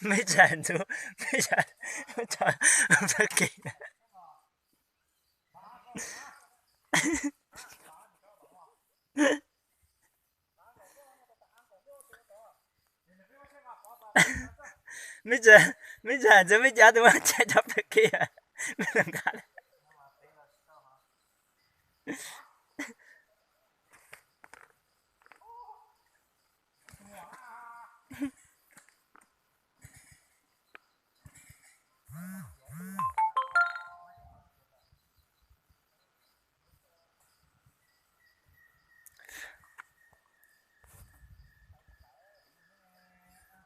Mej tsa ntxuv, mej tsa, mej tsa, mej tsa, mej tsa ntxuv, mej cav tus muab tsa cov pawg kiag, mej nqa.